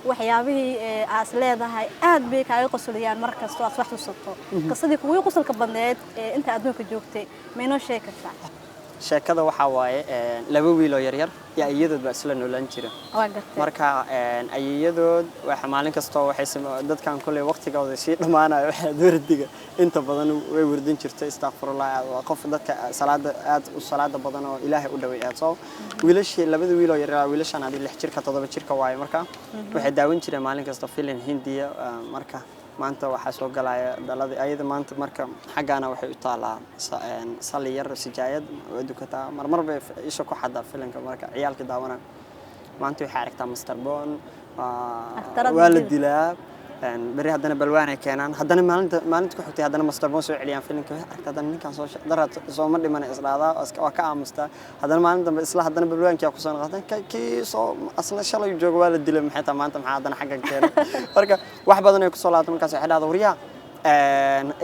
Waxyaabihii aas leedahay aad bay kaaga qosliyaan mar kastoo aad wax xusuusato, qisadii kuwii qosolka badneed ee inta adduunka joogtay, ma inoo sheegi kartaa? Sheekada waxaa waaye laba wiil oo yaryar yaa iyadood baa isla noolaan jira. Waa gartay. Marka ayeeyadood waxa maalin kastoo waxay dadkan kuley waqtigooda sii dhammaanayo, waxaa wardiga inta badan way wardin jirtay, istakfirullah, waa qof dadka salaada aad u salaada badan oo Ilaahay u dhaway aad. Soo wiilashii, labada wiil oo yaryar, wiilashan adi 6 jirka, 7 jirka waaye. Marka waxay daawan jireen maalin kasta filin Hindiya. Marka maanta waxaa soo galaya dhaladii ayada maanta. Marka xaggaana waxay u taalaa sali yar, sijaayad waa dukataa, marmar bay isha ku xadaa filinka. Marka ciyaalka daawanaa, maanta waxay aragtaa Master Bon Akhtarada waa la dil. dilaa. Beri haddana Balwaan ay keenaan, haddana maalinta ku xigtay haddana Master Bon soo celiyaan filinka. Waxay aragtaa haddana ninkan soo daraad sooma dhimana, isdhaadaa, waa ka aamustaa. Haddana maalin dambe isla haddana Balwaankia kusoo noqotay, kii soo asna shalay jooga waa la dilay, maxay tahay maanta, maxaa haddana xaggan keenay? Marka wax badan ay kusoo laabtay. Markaas waxay dhahdaa, "Waryaa,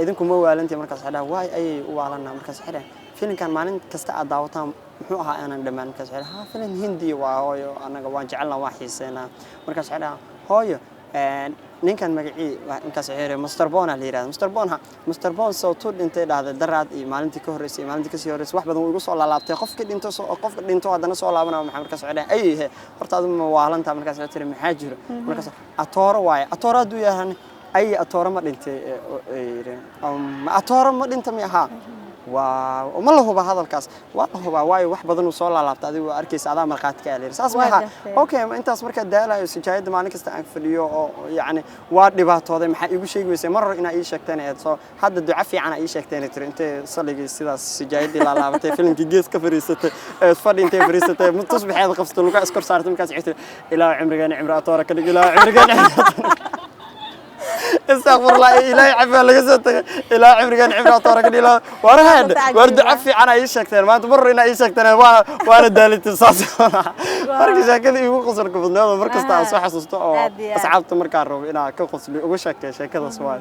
idinku ma waalantii?" Markaas waxay dhahaa, "Waay, ayay u waalanaa?" Markaas waxay dhahay, "Filinkan maalin kasta aad daawataan muxuu ahaa aanan dhammaan?" Markaas waxay dhahay, "Ha, filin Hindi waa hooyo, annaga waan jecelnaa, waan xiiseynaa." Markaas waxay dhahaa, "Hooyo, ninkan magacii?" Markaas waxay yidhi, "Master Bon la yidhahda." "Master Bon, ha, Master Bon sawtuu dhintay," dhahday, "daraad iyo maalintii ka horreysay iyo maalintii kasii horreysay wax badan wuu igu soo laalaabtay. Qofkii dhinto soo, qofka dhinto haddana soo laabanaya maxaa?" Markaas waxay dhahay, "Ay he, horta adigu ma waalantaa?" Markaas waxay tiri, "Maxaa jiro?" Markaas, "Atooro waaye, atooro hadduu yahan ay, atooro ma dhintay?" Ay yidheen, "Atooro ma dhinta mi ahaa?" Waa ma la hubaa hadalkaas? "Waa la hubaa, waayo wax badan uu soo laalaabta, adigu waa arkaysa, adaa markhaati ka alayiri saas Waa maaha." gartay. Okay, ma intaas markaa daalayo sijaayadda maalin kasta aan fadhiyo oo yacni waa dhibaatooday, maxaa iigu sheegi weysay mar hore inaa ii sheegteen eed? Soo hadda duco fiican aa ii sheegteen, tiri. Intay saligii sidaas sijaayaddii laalaabatay, filimkii gees ka fariisatay, ee fadhi intay fariisatay, tusbaxeed qabsatay, lugaa iskor saartay, markaas waxay tiri, "Ilaahu cimrigeena cimri atoora ka dhig, Ilaahu cimrigeena cimri atoora." Istakfirullah, Ilaahay cafaa laga soo tagay, ilaa cimrigan cimri atoora ka dhig, ilaa war hayd war duco fiican ay ii sheegteen maanta, mar hore inaa ii sheegteen, waa waana daalitay saas. Marka sheekada iigu qosolka badnaado mar kasta aan soo xasuusto oo Aad iyo aad. asxaabta markaan rabo inaan ka qosliyo uga sheekeeyo sheekadaas waayo.